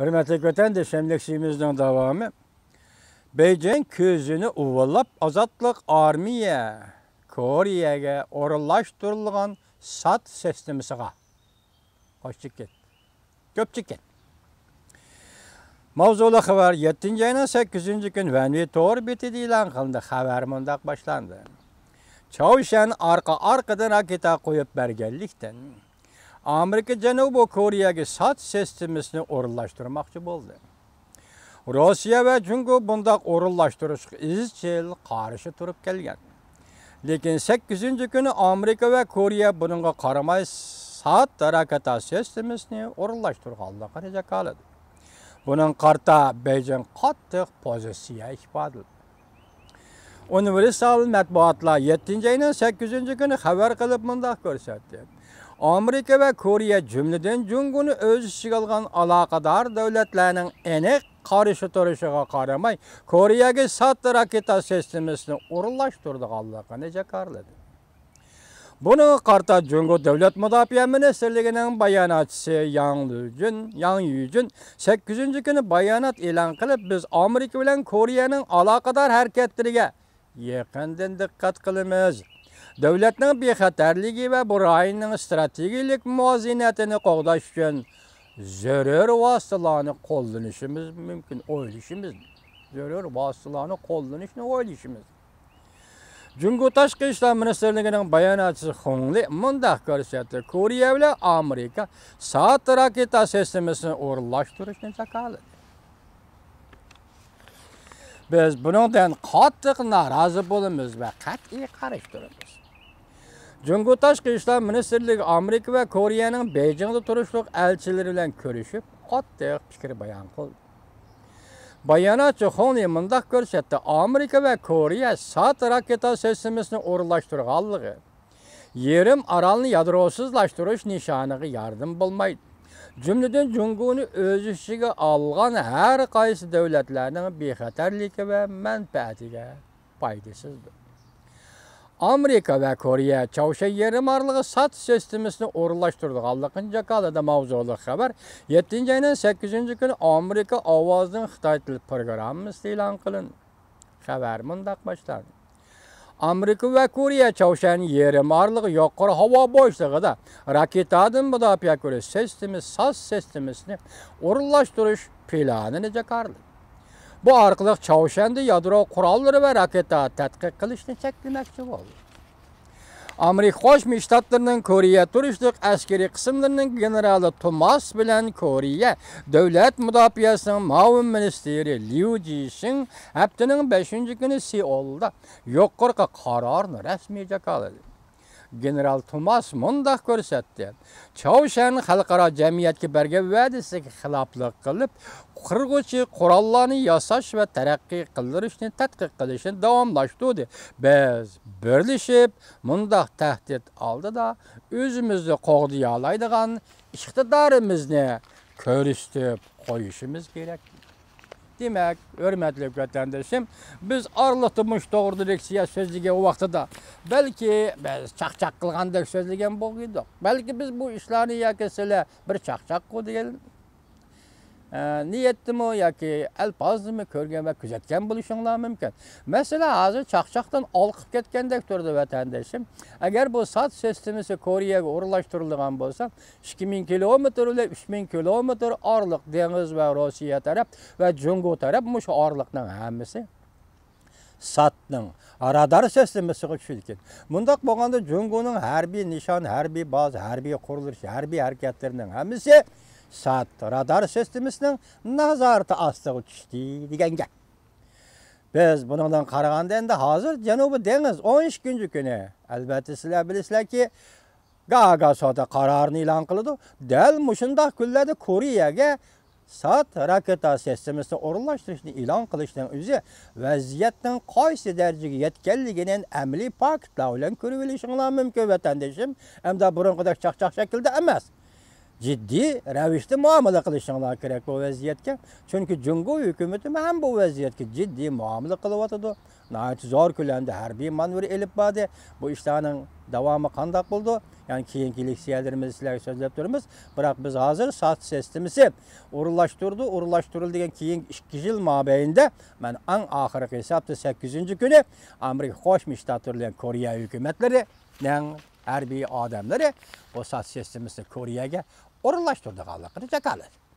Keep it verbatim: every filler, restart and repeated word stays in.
ھۆرمەتلىك ۋەتەندىشىم، لېكسىيىمىزنىڭ داۋامى. بېيجىڭ كۆزىنى ئۇۋىلاپ، ئازادلىق ئارمىيە كورېيەگە ئورۇنلاشتۇرۇلغان سات سىستېمىسىغا. قوشچىكىت. كۆپچىكىت. ماۋزۇلۇق خەۋەر يەتتىنچى ئاينىڭ سەككىزىنچى كۈنى ۋەنۋى تور بېتىدە ئېلان قىلىندى. خەۋەر مۇنداق باشلاندى. چاۋشيەن ئارقا-ئارقىدىن راكېتا قويۇپ بەرگەنلىكتىن، ئامېرىكا جەنۇبىي كورېيەگە سات سىستېمىسىنى ئورۇنلاشتۇرماقچى بولدى. روسىيە ۋە جۇڭگو بۇنداق ئورۇنلاشتۇرۇشقا ئىزچىل قارشى تۇرۇپ كەلگەن. لېكىن سەككىزىنچى كۈنى ئامېرىكا ۋە كورېيە بۇنىڭغا قارىماي سات راكېتا سىستېمىسىنى ئورۇنلاشتۇرغانلىقىنى جاكارلىدى. بۇنىڭغا قارىتا بېيجىڭ قاتتىق پوزىتسىيە ئىپادىلىدى. ئۇنىۋېرسال مەتبۇئاتلار يەتتىنچى ئاينىڭ سەككىزىنچى كۈنى خەۋەر قىلىپ مۇنداق كۆرسەتتى. ئامېرىكا ۋە كورېيە، جۈملىدىن جۇڭگونى ئۆز ئىچىگە ئالغان ئالاقىدار دۆلەتلەرنىڭ ئېنىق قارشى تۇرۇشىغا قارىماي، كورېيەگە سات راكېتا سىستېمىسىنى ئورۇنلاشتۇرىدىغانلىقىنى جاكارلىدى. بۇنىڭغا قارىتا جۇڭگو دۆلەت مۇداپىئە مىنىستىرلىكىنىڭ باياناتچىسى ياڭ لۈجۈن، ياڭ يۈجۈن سەككىزىنچى كۈنى بايانات ئېلان قىلىپ، بىز ئامېرىكا بىلەن كورېيەنىڭ ئالاقىدار ھەرىكەتلىرىگە يېقىندىن دىققەت قىلىمىز. دۆلەتنىڭ بىخەتەرلىكى ۋە بۇ رايوننىڭ ئىستراتېگىيەلىك مۇۋازىنىتىنى قوغداش ئۈچۈن زۆرۈر ۋاسىتىلارنى قوللىنىشىمىز مۇمكىن، ئويلىشىمىز. زۆرۈر ۋاسىتىلارنى قوللىنىشنى ئويلىشىمىز. جۇڭگو تاشقى ئىشلار مىنىستىرلىكىنىڭ باياناتچىسى خۇڭ لې مۇنداق كۆرسەتتى، كورېيە بىلەن ئامېرىكا سات راكېتا سىستېمىسىنى ئورۇنلاشتۇرۇشنى جاكارلىدى. بىز بۇنىڭدىن قاتتىق نارازى بولىمىز ۋە قەتئىي قارشى تۇرىمىز. جۇڭگو تاشقى ئىشلار مىنىستىرلىكى ئامېرىكا ۋە كورېيەنىڭ بېيجىڭدا تۇرۇشلۇق ئەلچىلىرى بىلەن كۆرۈشۈپ، قاتتىق پىكىر بايان قىلدى. باياناتچى خۇڭ لې مۇنداق كۆرسەتتى، ئامېرىكا ۋە كورېيە سات راكېتا سىستېمىسىنى ئورۇنلاشتۇرغانلىقى، يېرىم ئارالنى يادروسىزلاشتۇرۇش نىشانىغا ياردىمى بولمايدۇ. جۈملىدىن جۇڭگونى ئۆز ئىچىگە ئالغان ھەر قايسى دۆلەتلەرنىڭ بىخەتەرلىكى ۋە مەنپەئەتىگە پايدىسىزدۇر. ئامېرىكا ۋە كورېيە چاۋشيەن يېرىم ئارىلىغا سات سىستېمىسىنى ئورۇنلاشتۇرىدىغانلىقىنى جاكارلىدى. ماۋزۇلۇق خەۋەر يەتتىنچى ئاينىڭ سەككىزىنچى كۈنى ئامېرىكا ئاۋازىنىڭ خىتاي تىل پروگراممىسىدا ئېلان قىلىندى. خەۋەر مۇنداق باشلاندى. ئامېرىكا ۋە كورېيە چاۋشيەن يېرىم ئارىلىغا يۇقىرى ھاۋا بوشلۇقىدا راكېتادىن مۇداپىئە كۆرۈش سىستېمىسى، ساس سىستېمىسىنى ئورۇنلاشتۇرۇش پىلانىنى جاكارلىدى. بۇ ئارقىلىق چاۋشيەندە يادرو قوراللىرى ۋە راكېتا تەتقىق قىلىشنى چەكلىمەكچى بولدى. ئامېرىكا قوشما شتاتلىرىنىڭ كورېيە تۇرۇشلۇق ئەسكىرىي قىسىملىرىنىڭ گېنېرالى توماس بىلەن كورېيە دۆلەت مۇداپىئەسىنىڭ مۇئاۋىن مىنىستىرى ليۇ جىشىڭ ھەپتىنىڭ بەشىنچى كۈنى سېئۇلدا يۇقىرىقى قارارنى رەسمىي جاكارلىدى. گېنېرال توماس مۇنداق كۆرسەتتى، چاۋشيەن خەلقئارا جەمئىيەتكە بەرگەن ۋەدىسىگە خىلاپلىق قىلىپ، قىرغۇچى قوراللارنى ياساش ۋە تەرەققىي قىلدۇرۇشنى تەتقىق قىلىشنى داۋاملاشتۇردى. بىز بىرلىشىپ مۇنداق تەھدىت ئالدىدا ئۆزىمىزنى قوغدىيالايدىغان ئىقتىدارىمىزنى كۆرسىتىپ قويۇشىمىز كېرەك. دېمەك، ھۆرمەتلىك ۋەتەندىشىم، بىز ئارىلىقتا مۇشۇ توغرىدا لېكسىيە سۆزلىگەن ۋاقتىدا، بەلكى بىز چاقچاق قىلغاندەك سۆزلىگەن بولغىيدۇق. بەلكى بىز بۇ ئىشلارنى ياكى سىلەر بىر چاقچاققۇ دېگەن، ئە، نىيەتتىمۇ ياكى ئەلپازدىمۇ كۆرگەن ۋە كۆزەتكەن بولۇشۇڭلار مۇمكىن. مەسىلە ھازىر چاقچاقتىن ھالقىپ كەتكەندەك تۇرىدۇ، ۋەتەندىشىم. ئەگەر بۇ سات سىستېمىسى كورېيەگە ئورۇنلاشتۇرۇلىدىغان بولسا، ئىككى مىڭ كىلومېتىر بىلەن ئۈچ مىڭ كىلومېتىر ئارىلىق دېڭىز ۋە روسىيە تەرەپ ۋە جۇڭگو تەرەپ مۇشۇ ئارىلىقنىڭ ھەممىسى ساتنىڭ رادار سىستېمىسىغا چۈشىدىكەن. مۇنداق بولغاندا جۇڭگونىڭ ھەربىي نىشان، ھەربىي بازا، ھەربىي قۇرۇلۇش، ھەربىي ھەرىكەتلىرىنىڭ ھەممىسى سات رادار سىستېمىسىنىڭ نازارىتى ئاستىغا چۈشتى دېگەن گەپ. بىز بۇنىڭدىن قارىغاندا ئەمدى ھازىر جەنۇبىي دېڭىز ئون ئىككىنچى كۈنى، ئەلۋەتتە سىلەر بىلىسىلەركى، گاگا سودا قارارىنى ئېلان قىلىدۇ. دەل مۇشۇنداق كۈنلەردە كورېيەگە سات راكېتا سىستېمىسىنى ئورۇنلاشتۇرۇشنى ئېلان قىلىشنىڭ ئۆزى ۋەزىيەتنىڭ قايسى دەرىجىگە يەتكەنلىكىنى ئەمەلىي پاكىتلار بىلەن كۆرۈۋېلىشىڭلار مۇمكىن، ۋەتەندىشىم. ئەمدى بۇرۇنقىدەك چاقچاق شەكلىدە ئەمەس. جىددىي رەۋىشتە مۇئامىلە قىلىشىڭلار كېرەك بۇ ۋەزىيەتكە. چۈنكى جۇڭگو ھۆكۈمىتىمۇ ھەم بۇ ۋەزىيەتكە جىددىي مۇئامىلە قىلىۋاتىدۇ. ناھايىتى زور كۆلەمدە ھەربىي مانېۋىر ئېلىپ باردى. بۇ ئىشلارنىڭ داۋامى قانداق بولىدۇ؟ يەنى كېيىنكى لېكسىيەلىرىمىزدە سىلەرگە سۆزلەپ تۇرىمىز. بىراق بىز ھازىر ساد سىستېمىسى ئورۇنلاشتۇرىدۇ، ئورۇنلاشتۇرۇلدى دېگەن كېيىنكى ئىككى يىل مابەينىدە مەن ئەڭ ئاخىرقى ھېسابتا سەككىزىنچى كۈنى ئامېرىكا قوشما شتاتلىرى بىلەن كورېيە ھۆكۈمەتلىرىنىڭ ھەربىي ئادەملىرى بۇ ساد سىستېمىسى كورېيەگە ئورۇنلاشتۇرىدىغانلىقىنى جاكارلىدى.